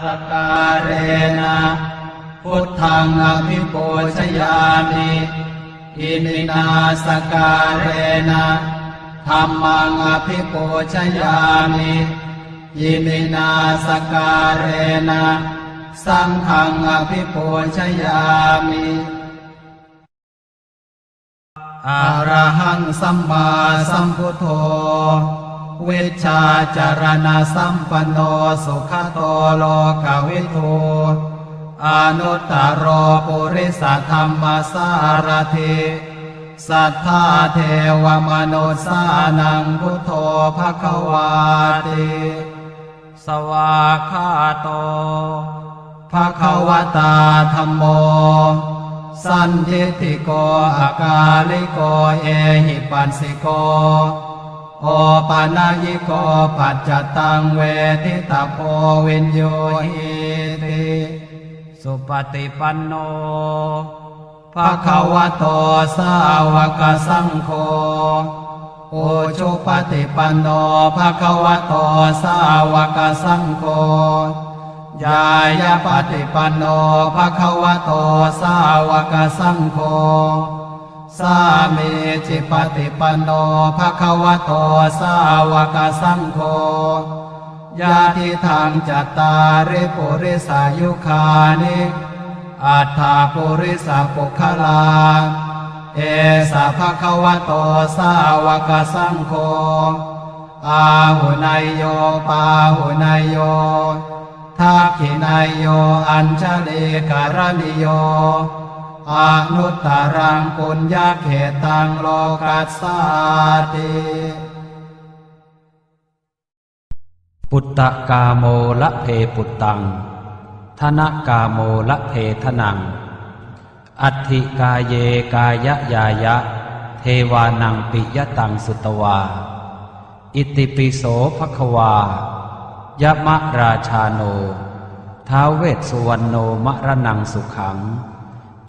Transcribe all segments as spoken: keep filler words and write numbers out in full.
Sakārena buddhaṃ abhipūjayāmi. Iminā sakārena dhammaṃ abhipūjayāmi. Iminā sakārena saṅghaṃ abhipūjayāmi. Arahaṃ sammāsambuddho vijjācaraṇasampanno sugato lokavidū anuttaro purisadammasārathi satthā devamanussānaṃ buddho bhagavāti. Svākkhāto bhagavatā dhammo sandiṭṭhiko akāliko ehipassiko opanayiko paccattaṃ veditabbo viññūhīti. Supaṭipanno bhagavato sāvakasaṅgho ujupaṭipanno bhagavato sāvakasaṅgho ñāyapaṭipanno bhagavato sāvakasaṅgho sāmīcipaṭipanno bhagavato sāvakasaṅgho yadidaṃ cattāri purisayugāni aṭṭha purisapuggalā esa bhagavato sāvakasaṅgho āhuneyyo pāhuneyyo dakkhiṇeyyo añjalikaraṇīyo anuttaraṃ puññakkhettaṃ lokassāti. Puttakāmo labhe puttaṃ, dhanakāmo labhe dhanaṃ, atthi kāye kāyañāya, devānaṃ piyataṃ sutvā. Itipi so bhagavā yamarājāno ท้าว vessuvaṇṇo maraṇaṃ sukhaṃ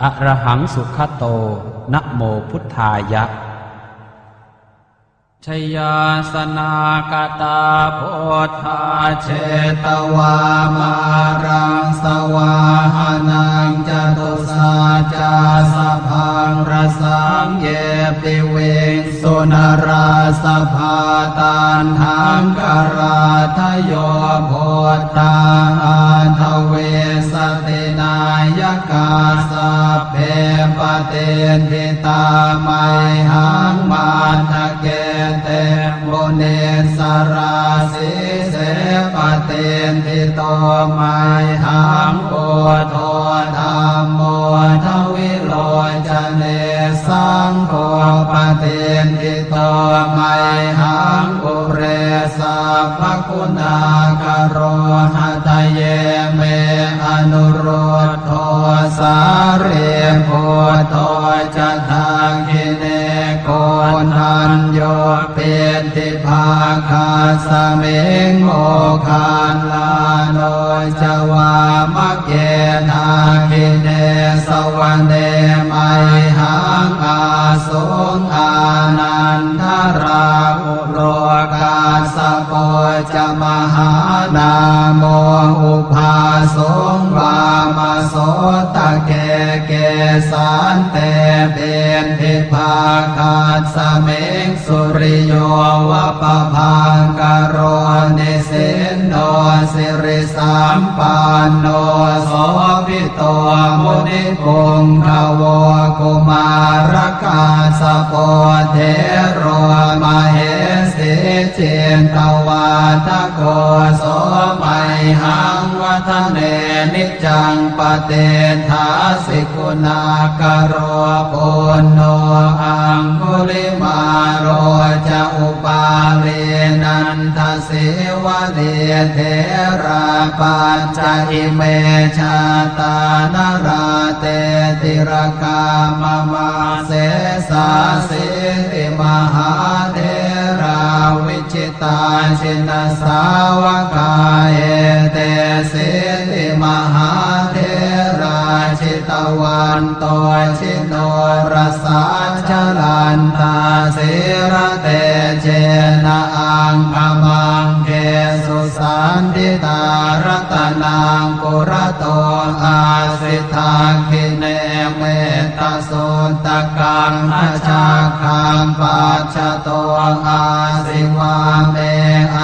arahaṃ sugato namo buddhāya. Jayāsanāgatā buddhā jetvā māraṃ savāhanaṃ catusaccāsabhaṃ rasaṃ ye piviṃsu narāsabhā. Taṇhaṅkarādayo buddhā aṭṭhavīsati nāyakā sabbe patiṭṭhi tā mayhaṃ matthake te munissarā. Sīse patiṭṭhito mayhaṃ buddho dhammo dvilocane saṅgho patiṭṭhito mayhaṃ ure sabbaguṇākaro. Hadaye me anurud dho sārīputto ca dakkhiṇe koṇḍañño piṭṭhibhāgasmiṃ moggallāno ca vāmake. Dakkhiṇe savane mayhaṃ āsuṃ ānandarāhu lo kassapo ca mahānāmo ubhāsuṃ vāmasotake. Kesante piṭṭhibhāgasmiṃ suriyo va pabhaṅkaro nisinno siri sampanno sobhito munipuṅgavo. Kumārakassapo thero mahesī cittavādako so mayhaṃ vadane niccaṃ patiṭṭhāsi guṇākaro. Puṇṇo aṅgulimālo ca upālī nanda sīvalī therā pañca ime jātā nalāṭe tilakā mama. Sesāsīti mahātherā vijitā jinasāvakā etesīti mahātherā jitavanto ji norasā jalantā sīlatejena aṅgamaṅgesu saṇ ṭṭhitā. Ratanaṃ purato āsi dakkhiṇe mettasuttakaṃ, dhajaggaṃ pacchato āsi vāme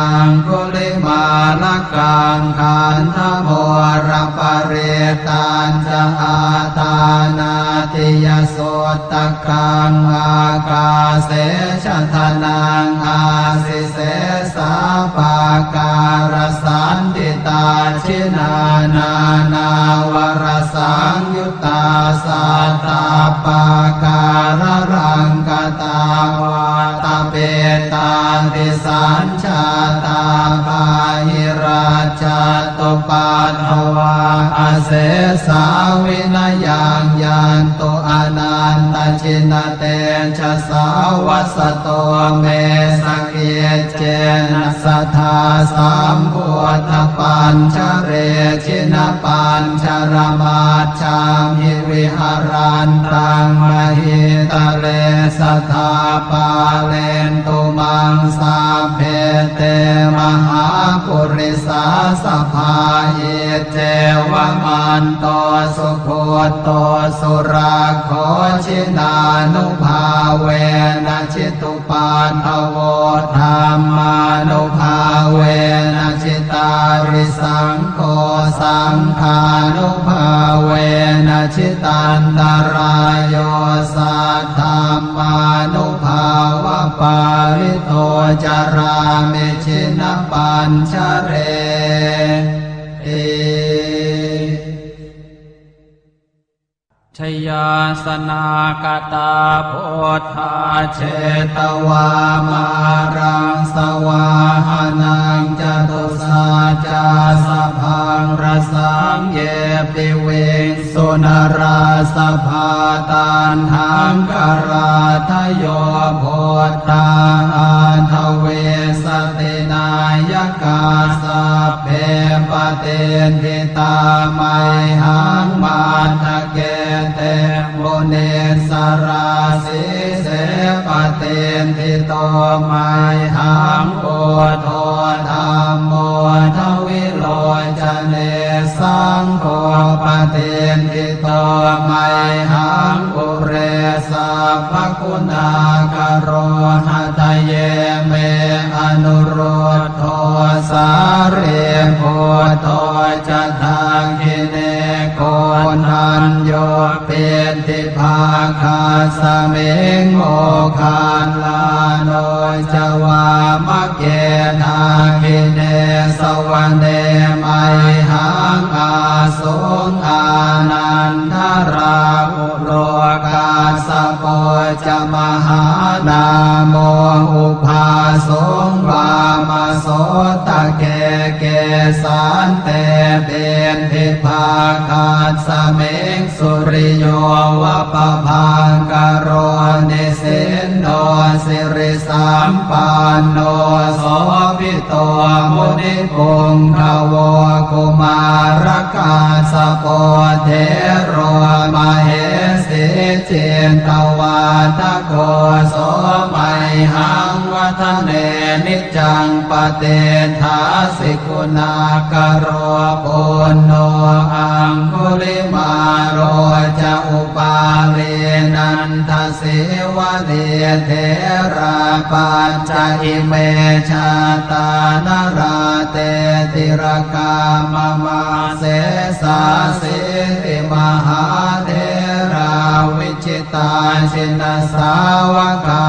aṅgulimālakaṃ. Khandhamoraparittañca āṭānāṭiyasuttakaṃ, ākāse chadanaṃ āsi sesā pākārasaṇṭhitā. Jinā nānāvarasaṃyuttā sattappākāralaṅkatā, vātapittādisañ jātā bāhirajjhattupaddavā, asesā vinayaṃ yantu anantajinatejasā. Vasato me sakiccena sadā sambuddhapañjare, jinapañjaramaj jhamhi viharantaṃ mahītale, sadā pālentu maṃ sabbe te mahāpurisāsabhā. Iccevamanto sugutto surakkho, jinānubhāvena jitu paddavo, dhammānubhāvena jitārisaṅgho, saṅghānubhāvena jitantarāyo, saddhammānubhāvapālito carāmi jinapañjareti. Jayāsanākatā buddhā jetvā māraṃ savāhanaṃ, catusaccāsabhaṃ rasaṃ ye piviṃsu narāsabhā. Taṇhaṅkarādayo buddhā aṭṭhavīsati nāyakā, sabbe patiṭṭhi tā mayhaṃ matthake te munissarā. Sīse patiṭṭhito mayhaṃ buddho dhammo dvilocane, saṅgho patiṭṭhito mayhaṃ ure sabbaguṇākaro. Hadaye me anurud dho sārīputto ca dakkhiṇe, koṇḍañño piṭṭhibhāgasmiṃ moggallāno ca vāmake. Dakkhiṇe savane mayhaṃ āsuṃ ānandarāhu lo, kassapo ca mahānāmo ubhāsuṃ vāmasotake. Kesante piṭṭhibhāgasmiṃ suriyo va pabhaṅkaro, nisinno siri sampanno sobhito munipuṅgavo. Kumārakassapo thero mahesī cittavādako, so mayhaṃ vadane niccaṃ patiṭṭhāsi guṇākaro. Puṇṇo aṅgulimālo ca upālī nanda sīvalī, therā pañca ime jātā nalāṭe tilakā mama. Sesāsīti mahātherā vijitā jinasāvakā,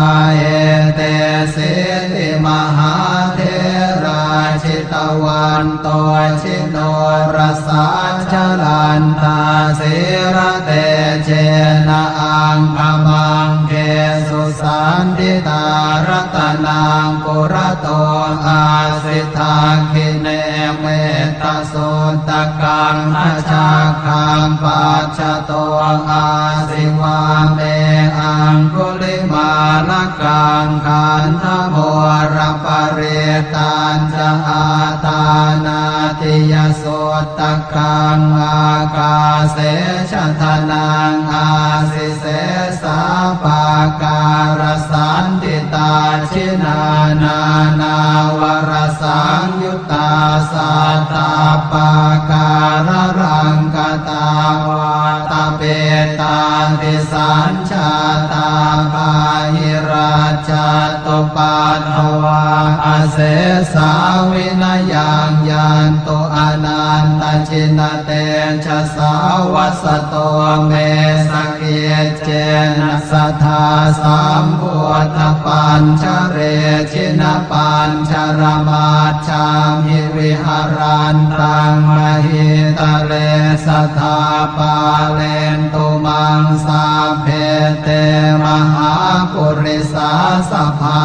etesīti mahātherā jitavanto ji norasā, jalantā sīlatejena aṅgamaṅgesu saṇṭhitā. Ratanaṃ purato āsi dakkhiṇe mettasuttakaṃ, dhajaggaṃ pacchato āsi vāme aṅgulimālakaṃ. Khandhamoraparittañ ca āṭānāṭiyasuttakaṃ, ākāse chadanaṃ āsi sesā pākāra saṇṭhitā. Jinā nānāvarasaṃyuttā sattappākāralaṅkatā, vātapittādisañjātā bāhirajjhattupaddavā, asesā vinayaṃ yantu anantajinatejasā. Vasato me sakic cena sadā sambuddhapañjare, jinapañjaramajjhamhi viharantaṃ mahītale, sadā pālentu maṃ sabbe te mahāpurisāsabhā.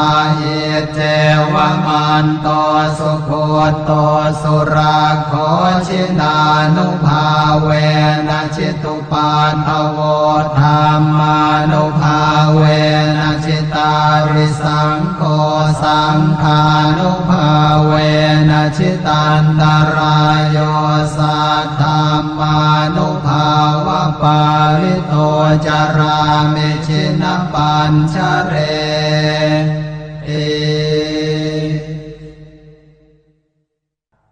Iccevamanto sugutto surakkho, jinānubhāvena jitu paddavo, dhammānubhāvena jitārisaṅgho, saṅghānubhāvena jitantarāyo, saddhammānubhāvapālito carāmi jinapañjareti.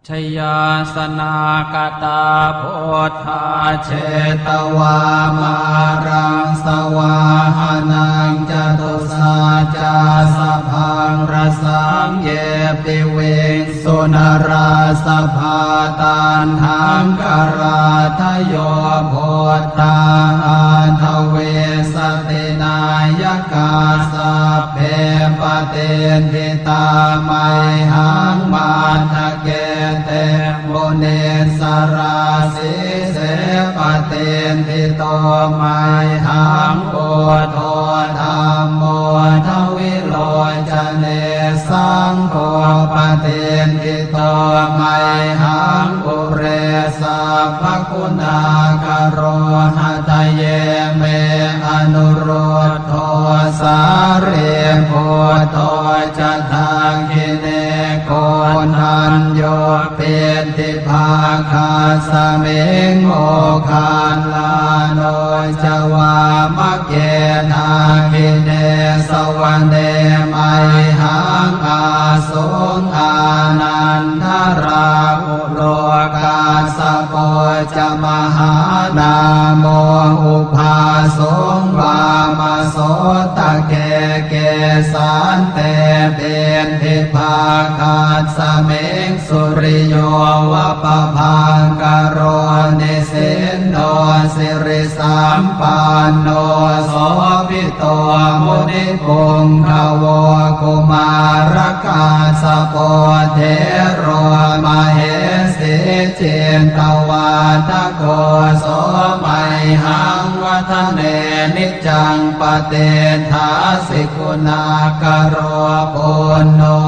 Jayāsanāgatā buddhā jetvā māraṃ savāhanaṃ, catusaccāsabhaṃ rasaṃ ye piviṃsu narāsabhā. Taṇhaṅkarādayo buddhā aṭṭhavīsati nāyakā, sabbe patiṭṭhi tā mayhaṃ matthake te munissarā. Sīse patiṭṭhito mayhaṃ buddho dhammo dvilocane, saṅgho patiṭṭhito mayhaṃ ure sabbaguṇākaro. Hadaye me anurud dho sārīputto ca dakkhiṇe, koṇḍañño piṭṭhibhāgasmiṃ moggallāno ca vāmake. Dakkhiṇe savane mayhaṃ āsuṃ ānandarāhu lo, kassapo ca mahānāmo ubhāsuṃ vāmasotake. Kesante piṭṭhibhāgasmiṃ suriyo va pabhaṅkaro, nisinno sirisampanno sobhi to munipuṅgavo. Kumārakassapo thero mahesī cittavādako, so mayhaṃ vadane niccaṃ patiṭṭhāsi guṇākaro. Puṇṇo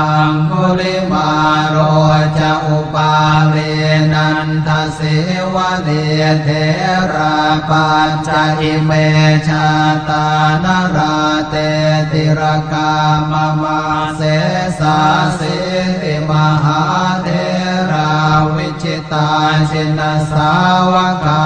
aṅgulimālo ca upālī nanda sīvalī, therā pañca ime jātā nalāṭe tilakā mama. Sesāsīti mahātherā vijitā jinasāvakā,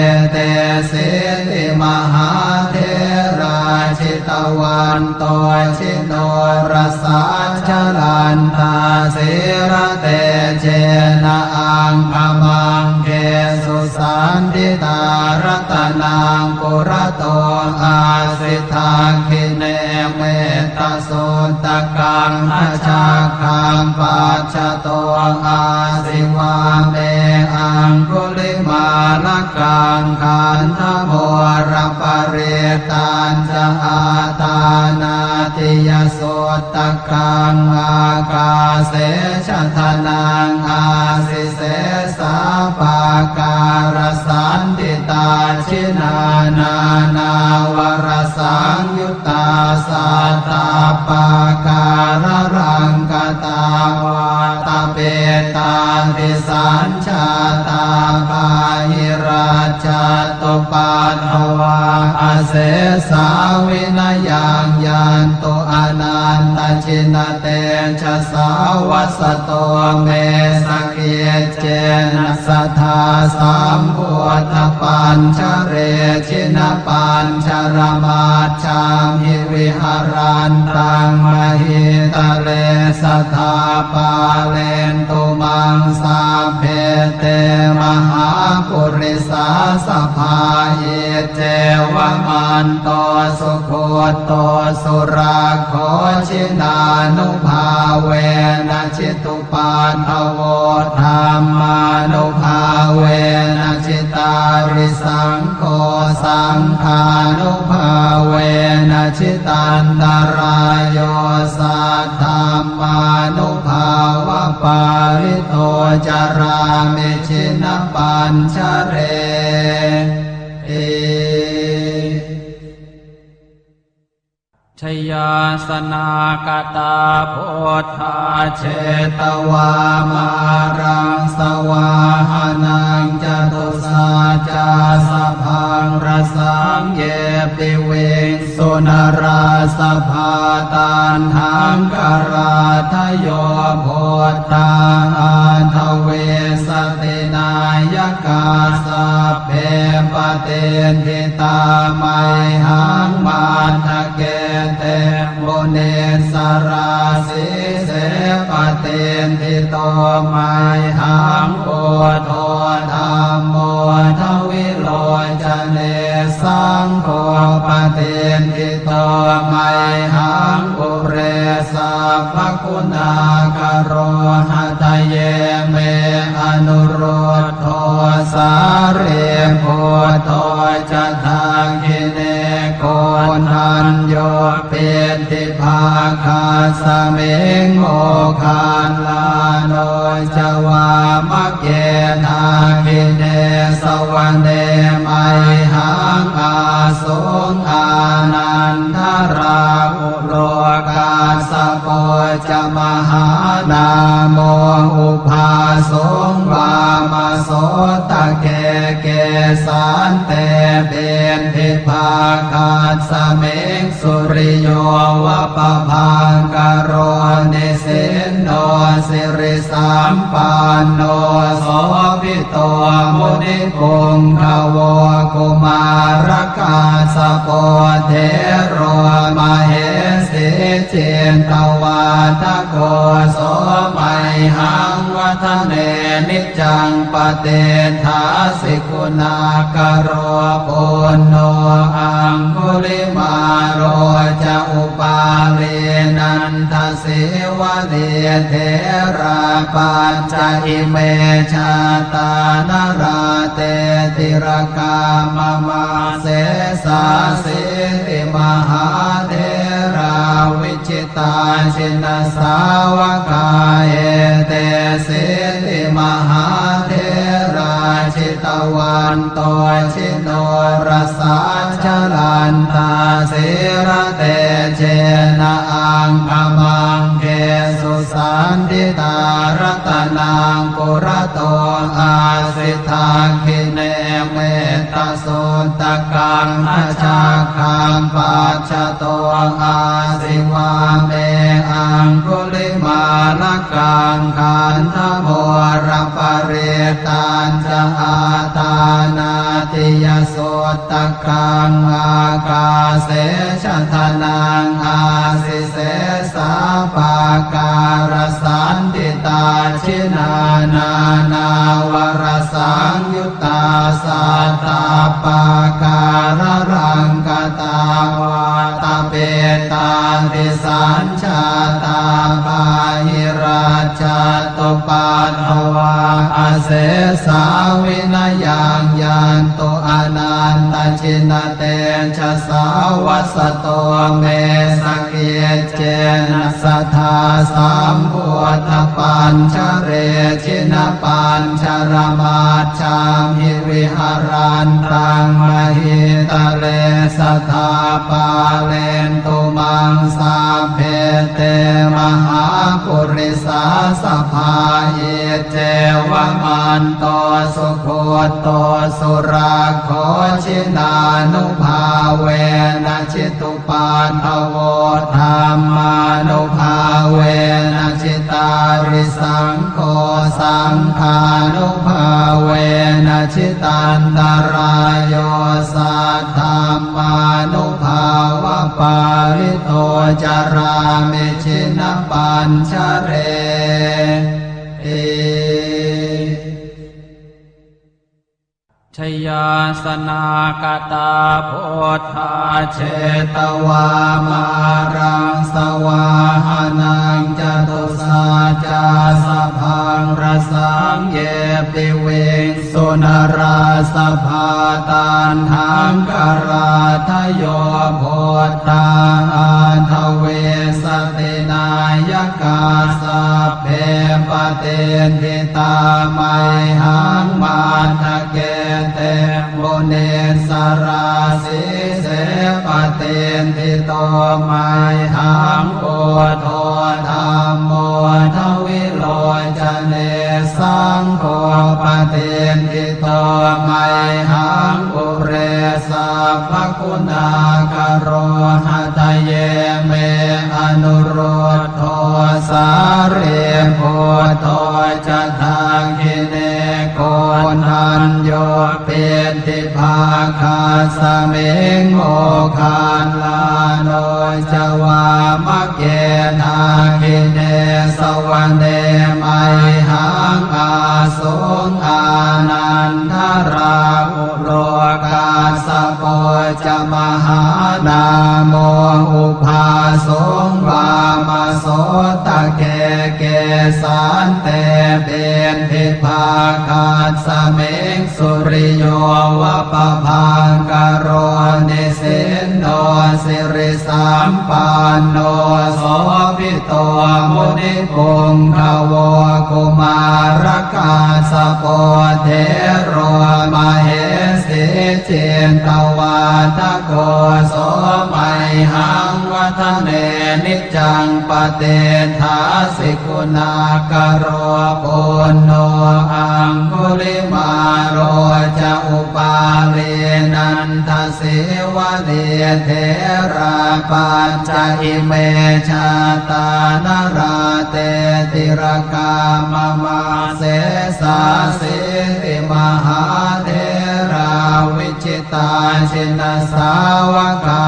etesīti mahātherā jitavanto ji norasā, jalantā sīlatejena aṅgamaṅgesu saṇṭhitā. Ratanaṃ purato āsi dakkhiṇe mettasuttakaṃ, dhajaggaṃ pacchato āsi vāme aṅgulimālakaṃ. Khandhamoraparittañ ca āṭānāṭiyasuttakaṃ, ākāse chadanaṃ āsi sesā pākārasaṇṭhitā. Jinā nānāvarasaṃyuttā sattappākāralaṅkatā, vātapittādisañ jātā bāhirajjhattupaddavā, asesā vinayaṃ yantu anantajinatejasā. Vasato me sakiccena sadā sambud Sahassabhūpaddesubodhapañjare, jinapañjaramajjhamhi viharantaṃ mahītale, sadā pālentu maṃ sabbe te mahāpurisāsabhā. Iccevamanto sugutto surakkho, jinānubhāvena jitu paddavo, dhammānubhāvena jitārisaṅgho, saṅghānubhāvena jitantarāyo, saddhammānubhāvapālito carāmi jinapañjareti. Jayāsanākatā buddhā jetvā māraṃ savāhanaṃ, catusaccāsabhaṃ rasaṃ ye piviṃsu narāsabhā. Taṇhaṅkarādayo buddhā aṭṭhavīsati nāyakā, sabbe patiṭṭhi tā mayhaṃ matthake te munissarā. Sīse patiṭṭhito mayhaṃ buddho dhammo dvilocane, saṅgho patiṭṭhito mayhaṃ ure sabbaguṇākaro. Hadaye me anurud dho sārīputto ca dakkhiṇe, koṇḍañño piṭṭhibhāgasmiṃ moggallāno ca vāmake. Dakkhiṇe savane mayhaṃ āsuṃ ānandarāhu lo, kassapo ca mahānāmo ubhāsuṃ vāmasotake. Kesante piṭṭhibhāgasmiṃ suriyo va pabhaṅkaro, nisinno siri sampanno sobhito munipuṅgavo. Kumārakassapo thero mahesī cittavādako, so mayhaṃ vadane niccaṃ patiṭṭhāsi guṇākaro. Puṇṇo aṅgulimālo ca upālī nanda sīvalī, therā pañca ime jātā nalāṭe tilakā mama. Sesāsīti mahātherā vijitā jinasāvakā, etesīti mahātherā jitavanto ji norasā, jalantā sīlatejena aṅgamaṅgesu saṇṭhitā. Ratanaṃ purato āsi dakkhiṇe mettasuttakaṃ, dhajaggaṃ pacchato āsi vāme aṅgulimālakaṃ. Khandhamoraparittañ ca āṭānāṭiyasuttakaṃ, ākāse chadanaṃ āsi sesā pākārasaṇṭhitā. Jinā nānāvarasaṃyuttā sattappākāralaṅkatā, vātapittādisañ jātā bāhirajjhattupaddavā, asesā vinayaṃ yantu anantajinatejasā. Vasato me sakiccena sadā sambuddhapañjare, jinapañjaramaj jhamhi viharantaṃ mahītale, sadā pālentu maṃ sabbe te mahāpurisāsabhā. Iccevamanto sugutto surakkho, jinānubhāvena jitu paddavo, dhammānubhāvena jit Tārisaṅgho saṅghānubhāvena jitantarāyo saddhammānubhāvapālito carāmi jinapañjareti. Jayāsanākatā buddhā jetvā māraṃ savāhanaṃ catusaccāsabhaṃ rasaṃ ye piviṃsu narāsabhā. Taṇhaṅkarādayo buddhā aṭṭhavīsati nāyakā sabbe patiṭṭhi tā mayhaṃ matthake te munissarā. Sīse patiṭṭhito mayhaṃ buddho dhammo dvilocane saṅgho patiṭṭhito mayhaṃ ure sabbaguṇākaro. Hadaye me anurud dho sārīputto ca dakkhiṇe koṇḍañño piṭṭhibhāgasmiṃ moggallāno ca vāmake. Dakkhiṇe savane mayhaṃ āsuṃ ānandarāhu lo kassapo ca mahānāmo ubhāsuṃ vāmasotake. Kesante piṭṭhibhāgasmiṃ suriyo va pabhaṅkaro nisinno siri sampanno sobhito munipuṅgavo. Kumārakassapo thero mahesī cittavādako so mayhaṃ vadane niccaṃ patiṭṭhāsi guṇākaro. Puṇṇo aṅgulimālo ca upālī nanda sīvalī therā pañca ime jātā nalāṭe tilakā mama. Sesāsīti mahātherā vijitā jinasāvakā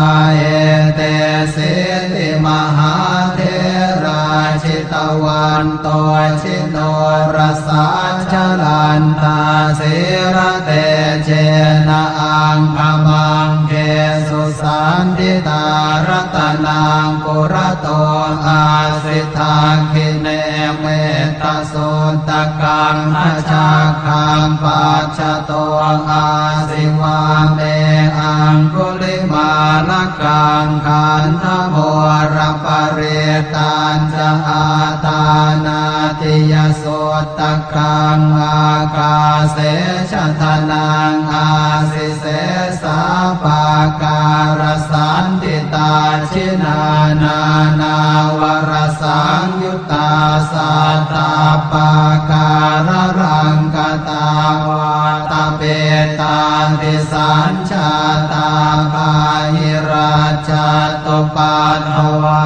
etesīti mahātherā jitavanto ji norasā jalantā sīlatejena aṅgamaṅgesu saṇṭhitā. Ratanaṃ purato āsi dakkhiṇe mettasuttakaṃ dhajaggaṃ pacchato āsi vāme aṅgulimālakaṃ. Khandhamoraparittañ ca āṭānāṭiyasuttakaṃ ākāse chadanaṃ āsi sesā pākārasaṇṭhitā. Jinā nānāvarasaṃyuttā sattappākāralaṅkatā vātapittādisañ jātā bāhirajjhattupaddavā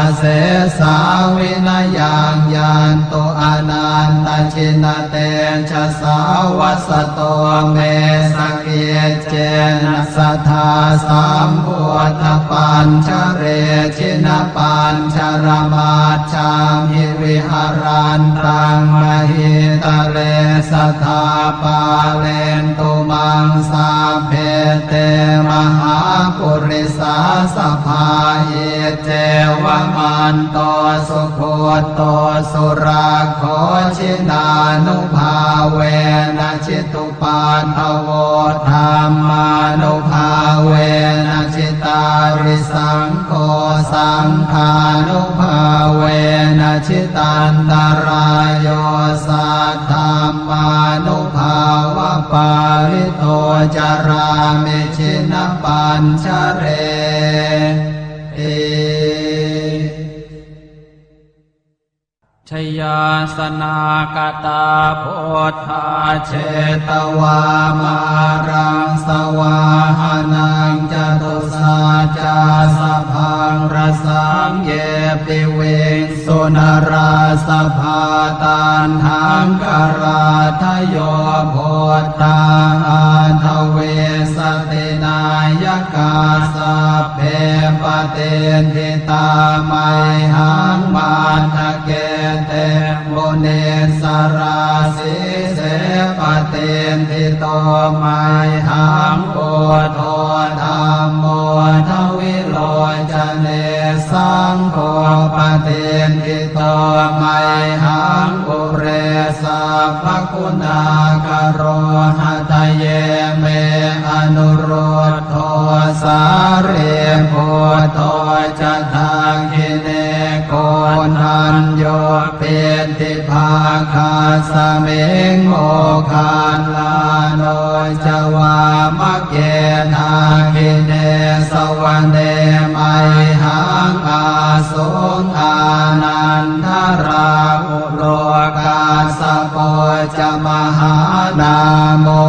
asesā vinayaṃ yantu anantajinatejasā. Vasato me sakiccena sadā sambuddhapañjare jinapañjaramajjhamhi viharantaṃ mahītale sadā pālentu maṃ sabbe te mahāpurisāsabhā. Iccevamanto sugutto surakkho jinānubhāvena jitupaddavo dhammānubhāvena jitārisaṅ gho saṅghānubhāvena jitantarāyo saddhammānubhāvapālito carāmi jinapañjareti. Jayāsanākatā buddhā jetvā māraṃ savāhanaṃ catusaccāsabhaṃ rasaṃ ye piviṃsu narāsabhā. Taṇhaṅkarādayo buddhā aṭṭhavīsati nāyakā, sabbe patiṭṭhitā mayhaṃ matthake te munissarā. Sīse patiṭṭhito mayhaṃ buddho dhammo dvilocane, saṅgho patiṭṭhito mayhaṃ ure sabbaguṇākaro. Hadaye me anuruddho sārīputto ca dakkhiṇe, koṇḍañño piṭṭhibhāgasmiṃ moggallāno ca vāmake. Dakkhiṇe savane mayhaṃ āsuṃ ānandarāhulo, kassapo ca mahānāmo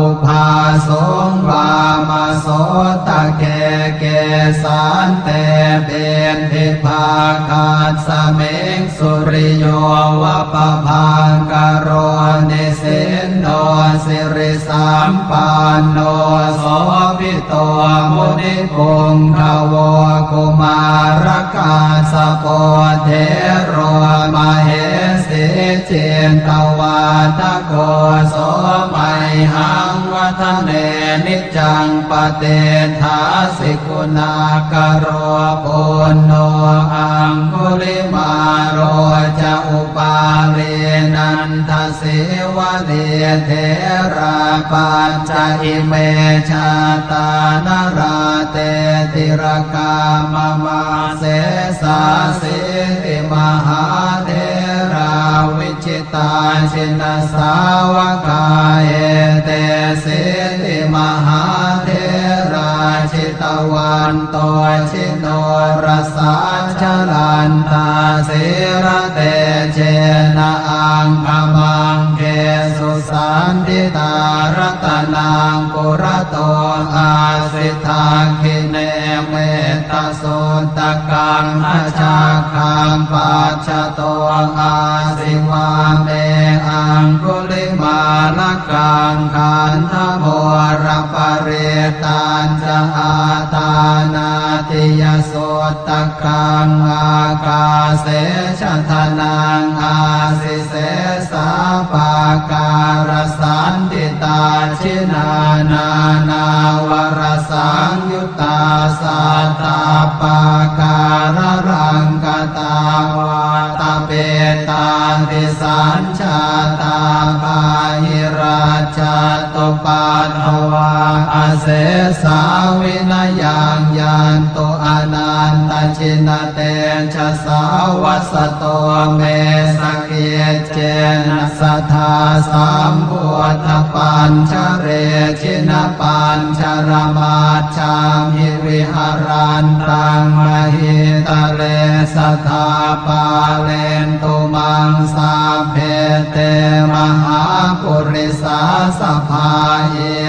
ubhāsuṃ vāmasotake. Kesante piṭṭhibhāgasmiṃ suriyo va pabhaṅkaro, nisinno sirisampanno sobhito munipuṅgavo. Kumārakassapo thero mahesī cittavādako, so mayhaṃ vadane niccaṃ patiṭṭhāsi guṇākaro. Puṇṇo aṅgulimālo ca upālī nandasīvalī, therā pañca ime jātā nalāṭe tilakā mama. Sesāsīti mahātherā vi jitā jinasāvakā, etesīti mahātherā jitavanto jinorasā, jalantā sīlatejena aṅgamaṅgesu saṇṭhitā. Ratanaṃ purato āsi dakkhiṇe metta suttakaṃ, dhajaggaṃ pacchato āsi vāme aṅgulimālakaṃ. Khandhamoraparittañca āṭānāṭiyasuttakaṃ, ākāse chadanaṃ āsi sesā pākārasaṇṭhitā. Jinā nānāvarasaṃyu ttā sattappākāralaṅkatā, vātapittādisañjātā bāhirajjhattupaddavā, asesā vinayaṃ yantu anantajinatejasā. Vasato me sakic cena sadā sambuddhapañjare, jinapañjaramajjhamhi viharantaṃ mahītale, sadā pālentu maṃ sabbe te mahāpurisāsabhā.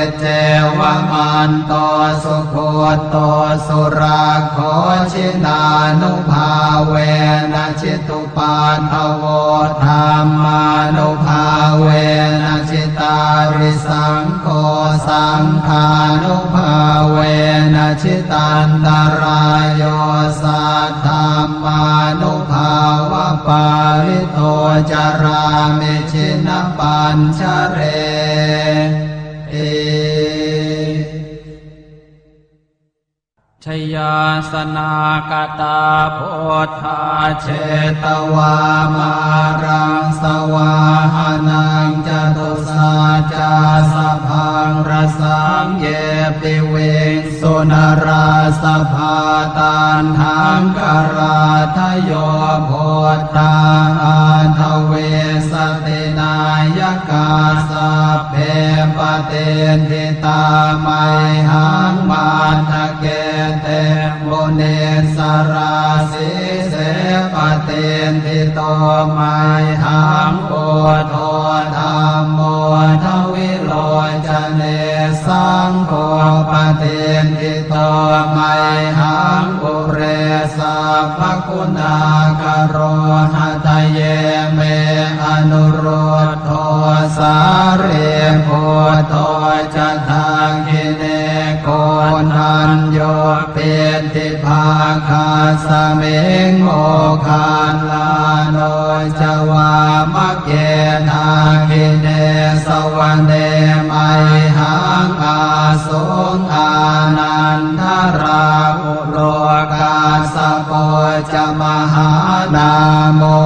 Iccevamanto sugutto surakkho, jinānubhāvena jitu paddavo, dhammānubhāvena jitārisaṅgho, saṅghānubhāvena jitantarāyo, saddhammānubhāvapālito carāmi jinapañjareti. Jayāsanākatā buddhā jetvā māraṃ savāhanaṃ, catusaccāsabhaṃ rasaṃ ye piviṃsu narāsabhā. Taṇhaṅkarādayo buddhā aṭṭhavīsati nāyakā, sabbe patiṭṭhi tā mayhaṃ matthake te munissarā. Sīse patiṭṭhito mayhaṃ buddho dhammo dvilocane, locane saṅgho patiṭṭhito mayhaṃ ure sabbaguṇākaro. Hadaye me anuruddho sārīputto ca dakkhiṇe koṇḍañño piṭṭhibhāgasmiṃ moggallāno ca vāmake. Dakkhiṇe savane mayhaṃ āsuṃ ānandarāhulo kassapo ca mahānāmo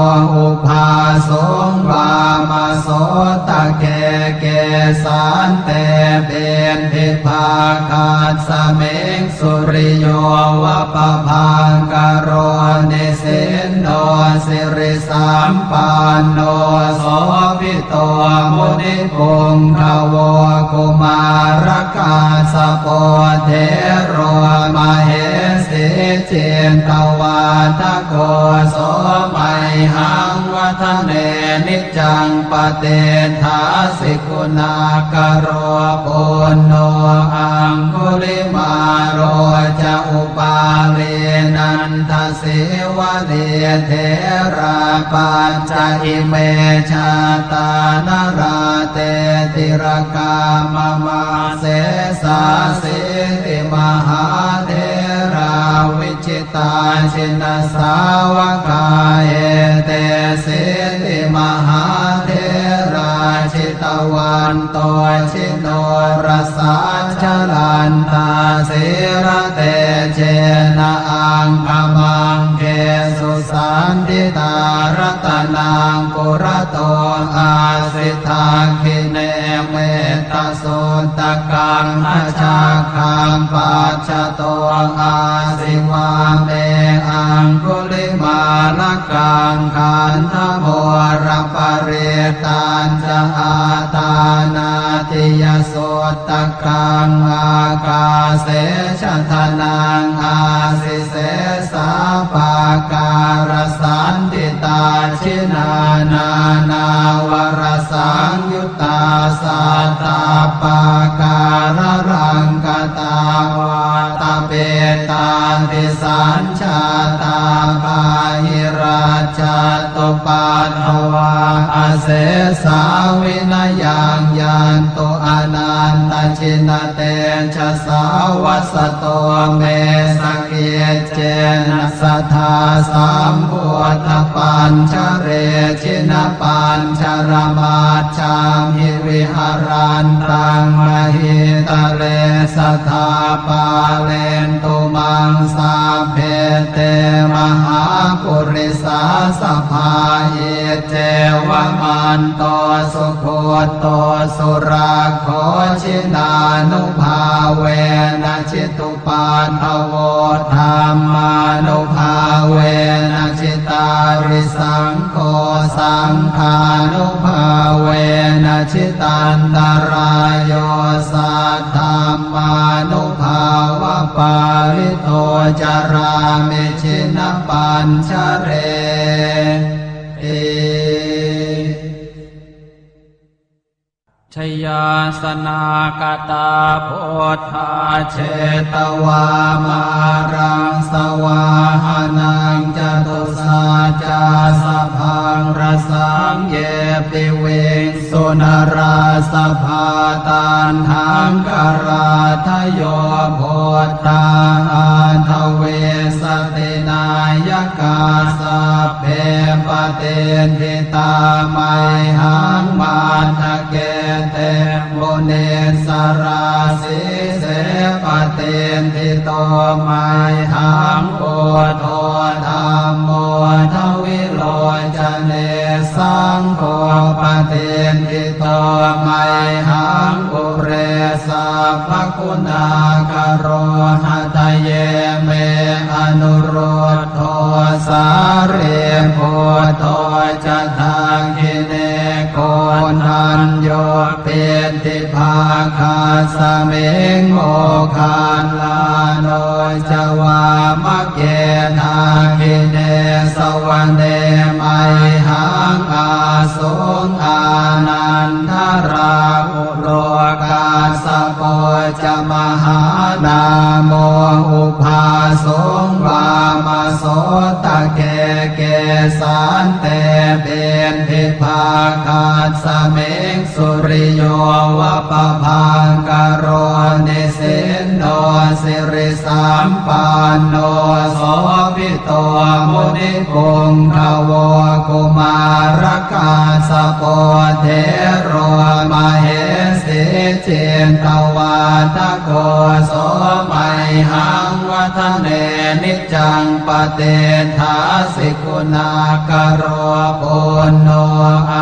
ubhāsuṃ vāmasotake. Kesante piṭṭhibhāgasmiṃ suriyo va pabhaṅkaro nisinno sirisampanno sobhito munipuṅgavo. Kumārakassapo thero mahesī cittavādako so mayhaṃ vadane niccaṃ patiṭṭhāsi guṇākaro. Puṇṇo aṅgulimālo ca upālī nandasīvalī therā pañca ime jātā nalāṭe tilakā mama. Sesāsīti mahātherā vi jitā jinasāvakā etesīti mahātherā jitavanto jinorasā jalantā sīlatejena aṅgamaṅgesu saṇṭhitā. Ratanaṃ purato āsi dakkhiṇe metta suttakaṃ dhajaggaṃ pacchato āsi vāme aṅgulimālakaṃ khandhamoraparittañca āṭānāṭiyasuttakaṃ ākāse chadanaṃ āsi sesā pākārasaṇṭhitā. Jinā nānāvarasaṃyu ttā sattappākāralaṅkatā vātapittādisañjātā bāhirajjhattupaddavā asesā vinayaṃ yantu anantajinatejasā. Vasato me sakic cena sadā sambuddhapañjare jinapañjaramajjhamhi viharantaṃ mahītale sadā pālentu maṃ sabbe te mahāpurisāsabhā. Iccevamanto sugutto surakkho jinānubhāvena jitu paddavo dhammānubhāvena jitārisaṅgho saṅghānubhāvena jitantarāyo saddhammānubhāvapālito carāmi jinapañjareti. Jayāsanākatā buddhā jetvā māraṃ savāhanaṃ catusaccāsabhaṃ rasaṃ ye piviṃsu narāsabhā. Taṇhaṅkarādayo buddhā aṭṭhavīsati nāyakā sabbe patiṭṭhi tā mayhaṃ matthake te munissarā. Sīse patiṭṭhito mayhaṃ buddho dhammo dvilocane saṅgho patiṭṭhito mayhaṃ ure sabbaguṇākaro. Hadaye me anurud dho sārīputto ca dakkhiṇe koṇḍañño piṭṭhibhāgasmiṃ moggallāno ca vāmake. Dakkhiṇe savane mayhaṃ āsuṃ ānandarāhulo Kassapo ca mahānāmo ubhāsuṃ vāmasotake. Kesante piṭṭhibhāgasmiṃ suriyo va pabhaṅkaro, nisinno sirisampanno sobhi to munipuṅgavo. Kumārakassapo thero mahesī cittavādako, so mayhaṃ vadane niccaṃ patiṭṭhāsi guṇākaro. Puṇṇo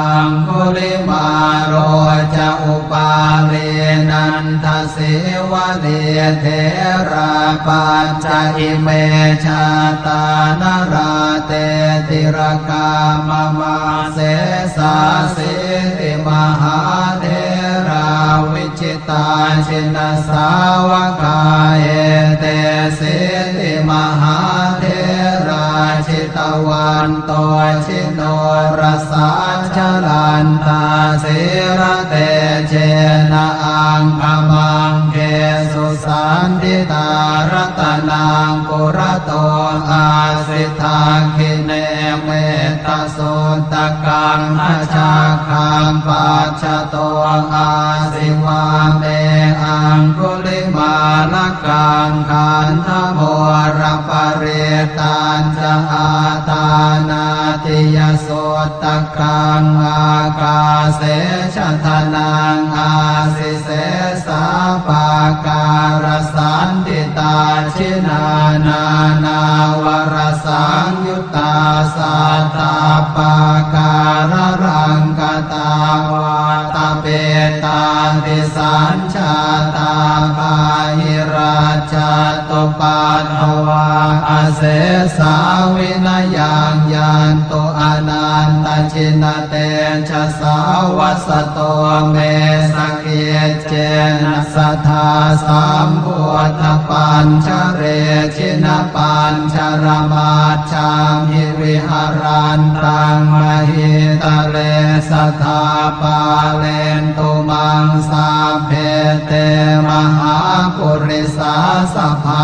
aṅgulimālo ca upālī nanda sīvalī, therā pañca ime jātā nalāṭe tilakā mama. Sesāsīti mahātherā vijitā jinasāvakā, etesīti mahātherā jitavanto ji norasā, jalantā sīlatejena aṅgamaṅgesu saṇṭhitā. Ratanaṃ purato āsi dakkhiṇe mettasuttakaṃ, dhajaggaṃ pacchato āsi vāme aṅgulimālakaṃ. Khandhamoraparittañ ca āṭānāṭiyasuttakaṃ, ākāse chadanaṃ āsi sesā pākārasaṇṭhitā. Jinā nānāvarasaṃyuttā sattappākāralaṅkatā, vātapittādisañ jātā bāhirajjhattupaddavā, asesā vinayaṃ yantu anantajinatejasā. Vasato me sakiccena sadā sambuddhapañjare, jinapañjaramaj jhamhi viharantaṃ mahītale, sadā pālentu maṃ sabbe te mahāpurisāsabhā.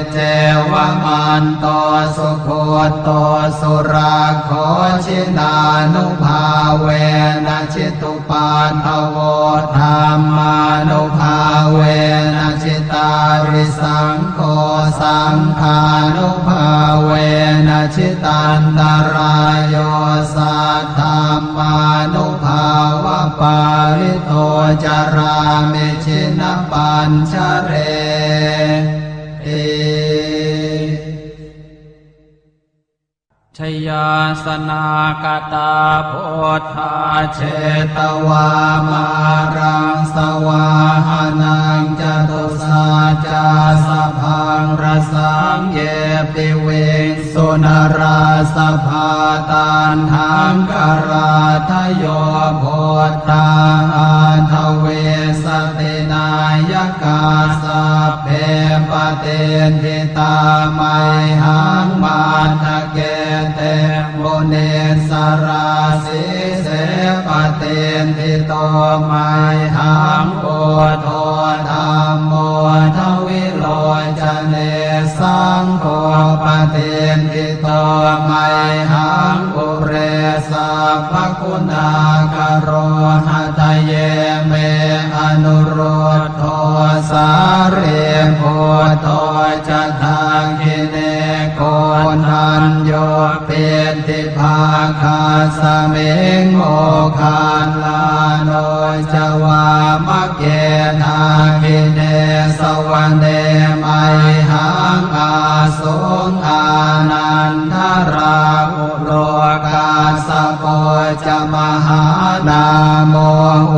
Iccevamanto sugutto surakkho, jinānubhāvena jitu paddavo, dhammānubhāvena jitārisaṅgho, saṅghānubhāvena jitantarāyo, saddhammānubhāvapālito carāmi jinapañjareti. Jayāsanāgatā buddhā jetvā māraṃ savāhanaṃ, catusaccāsabhaṃ rasaṃ ye piviṃsu narāsabhā. Taṇhaṅkarādayo buddhā aṭṭhavīsati nāyakā, sabbe patiṭṭhi tā mayhaṃ matthake te munissarā. Sīse patiṭṭhito mayhaṃ buddho dhammo dvilocane, saṅgho patiṭṭhito mayhaṃ ure sabbaguṇākaro. Hadaye me anurud dho sārīputto ca dakkhiṇe, koṇḍañño piṭṭhibhāgasmiṃ moggallāno ca vāmake. Dakkhiṇe savane mayhaṃ āsuṃ ānandarāhu lo, kassapo ca mahānāmo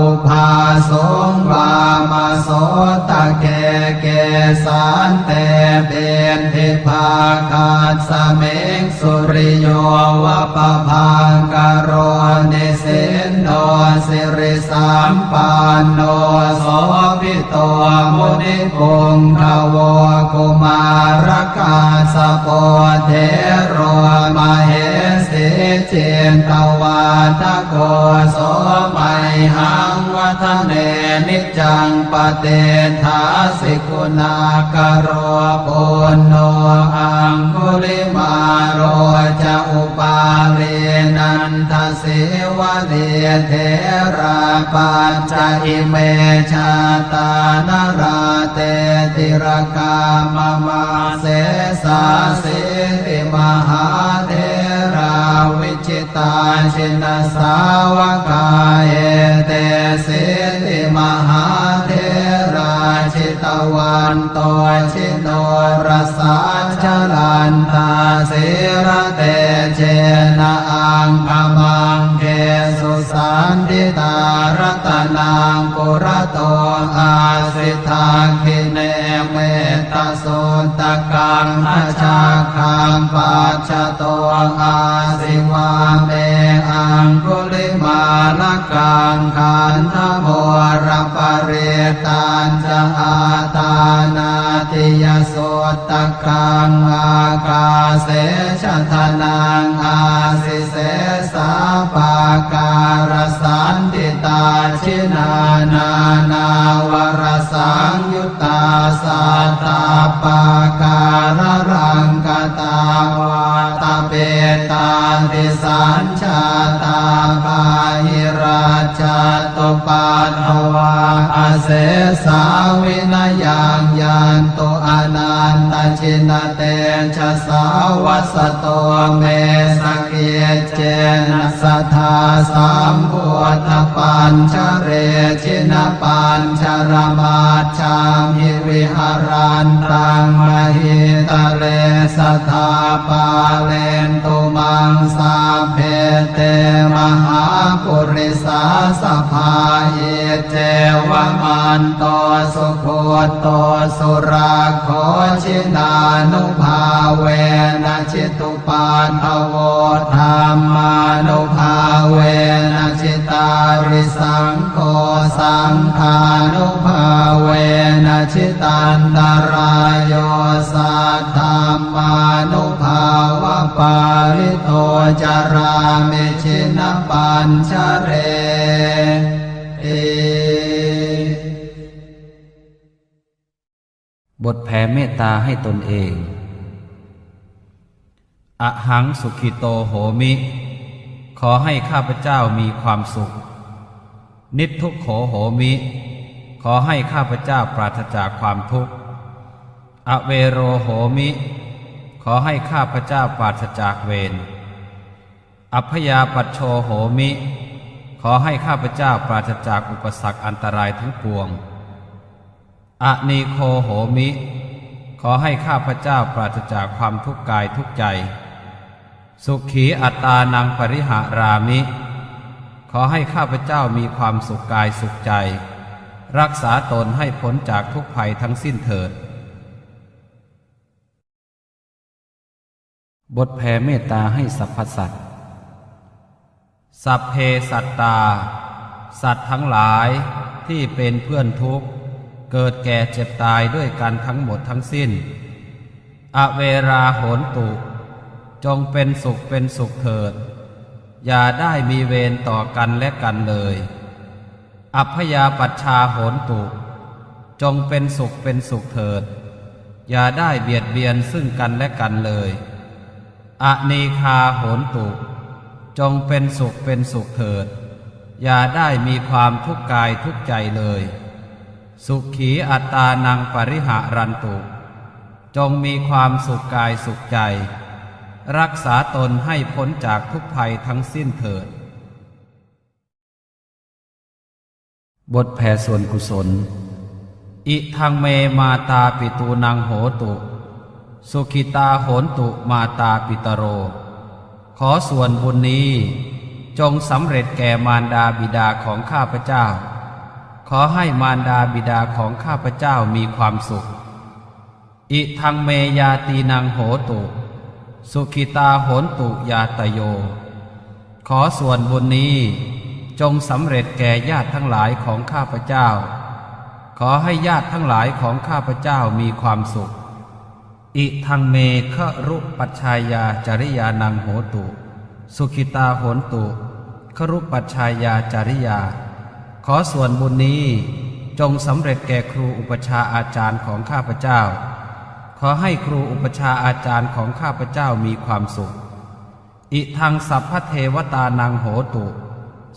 ubhāsuṃ vāmasotake. Kesante piṭṭhibhāgasmiṃ suriyo va pabhaṅkaro, nisinno sirisampanno sobhi to munipuṅgavo. Kumārakassapo thero mahesī cittavādako so mayhaṃ vadane niccaṃ patiṭṭhāsi guṇākaro. Puṇṇo aṅgulimālo ca upālī nandasīvalī therā pañca ime jātā nalāṭe tilakā mama. Sesāsīti mahātherā vijitā jinasāvakā etesīti mahātherā jitavanto jinorasā jalantā sīlatejena aṅgamaṅgesu saṇṭhitā. Ratanaṃ purato āsi dakkhiṇe mettasuttakaṃ dhajaggaṃ pacchato āsi vāme aṅgulimālakaṃ. Khandhamoraparittañca āṭānāṭiyasuttakaṃ ākāse chadanaṃ āsi sesā pākārasaṇṭhitā. Jinā nānāvarasaṃyu ttā sattappākāralaṅkatā vātapittādisañjātā bāhirajjhattupaddavā asesā vinayaṃ yantu anantajinatejasā. Vasato me sakic cena sadā sambuddhapañjare jinapañjaramajjhamhi viharantaṃ mahītale sadā pālentu maṃ sabbe te mahāpurisāsabhā. Iccevamanto sugutto surakkho jinānubhāvena jitu paddavo dhammānubhāvena jitārisaṅgho saṅghānubhāvena jitantarāyo saddhammānubhāvapālito carāmi jinapañjareti. บทแผ่เมตตาให้ตนเอง Ahaṃ sukhito homi ขอให้ข้าพเจ้ามีความสุข Niddukkho homi ขอให้ข้าพเจ้าปราศจากความทุกข์ Avero homi ขอให้ข้าพเจ้าปราศจากเวร Abyāpajjho homi ขอให้ข้าพเจ้าปราศจากอุปสรรคอันตรายทั้งปวง Anīgho homi ขอให้ข้าพเจ้าปราศจากความทุกข์กายทุกข์ใจ Sukhī attānaṃ pariharāmi ขอให้ข้าพเจ้ามีความสุขกายสุขใจ รักษาตนให้พ้นจากทุกข์ภัยทั้งสิ้นเถิด บทแผ่เมตตาให้สรรพสัตว์ Sabbe sattā สัตว์ทั้งหลายที่เป็นเพื่อนทุกข์ เกิดแก่เจ็บตายด้วยกันทั้งหมดทั้งสิ้น Averā hontu จงเป็นสุขเป็นสุขเถิด อย่าได้มีเวรต่อกันและกันเลย Abyāpajjhā hontu จงเป็นสุขเป็นสุขเถิด อย่าได้เบียดเบียนซึ่งกันและกันเลย Anīghā hontu จงเป็นสุขเป็นสุขเถิด อย่าได้มีความทุกข์กายทุกข์ใจเลย Sukhī attānaṃ pariharantu จงมีความสุขกายสุขใจ รักษาตนให้พ้นจากทุกข์ภัยทั้งสิ้นเถิด บทแผ่ส่วนกุศล Idaṃ me mātāpitūnaṃ hotu, sukhitā hontu mātāpitaro. ขอส่วนบุญนี้จงสำเร็จแก่มารดาบิดาของข้าพเจ้า ขอให้มารดาบิดาของข้าพเจ้ามีความสุข Idaṃ me ñātīnaṃ hotu, sukhitā hontu ñātayo. ขอส่วนบุญนี้จงสำเร็จแก่ญาติทั้งหลายของข้าพเจ้า ขอให้ญาติทั้งหลายของข้าพเจ้ามีความสุข Idaṃ me garūpajjhāyācariyānaṃ hotu, Sukhitā hontu, garūpajjhāyācariyā. ขอส่วนบุญนี้จงสำเร็จแก่ครูอุปัชฌาย์อาจารย์ของข้าพเจ้า ขอให้ครูอุปัชฌาย์อาจารย์ของข้าพเจ้ามีความสุข Idaṃ sabbadevatānaṃ hotu,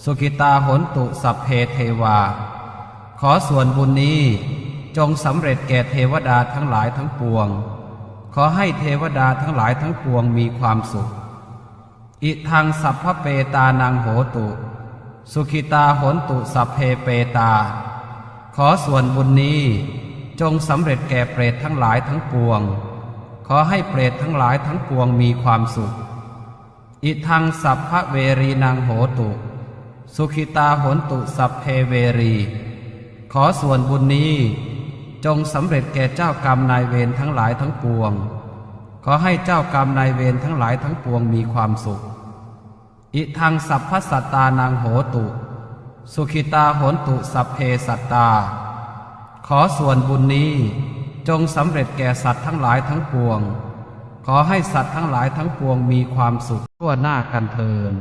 sukhitā hontu sabbe devā. ขอส่วนบุญนี้จงสำเร็จแก่เทวดาทั้งหลายทั้งปวง ขอให้เทวดาทั้งหลายทั้งปวงมีความสุข Idaṃ sabbapetānaṃ hotu, sukhitā hontu sabbe petā. ขอส่วนบุญนี้จงสำเร็จแก่เปรตทั้งหลายทั้งปวง ขอให้เปรตทั้งหลายทั้งปวงมีความสุข Idaṃ sabbaverīnaṃ hotu, sukhitā hontu sabbe verī. ขอส่วนบุญนี้จงสำเร็จแก่เจ้ากรรมนายเวรทั้งหลายทั้งปวง ขอให้เจ้ากรรมนายเวรทั้งหลายทั้งปวงมีความสุข Idaṃ sabbasattānaṃ hotu, sukhitā hontu sabbe sattā. ขอส่วนบุญนี้จงสำเร็จแก่สัตว์ทั้งหลายทั้งปวง ขอให้สัตว์ทั้งหลายทั้งปวงมีความสุขทั่วหน้ากันเทอญ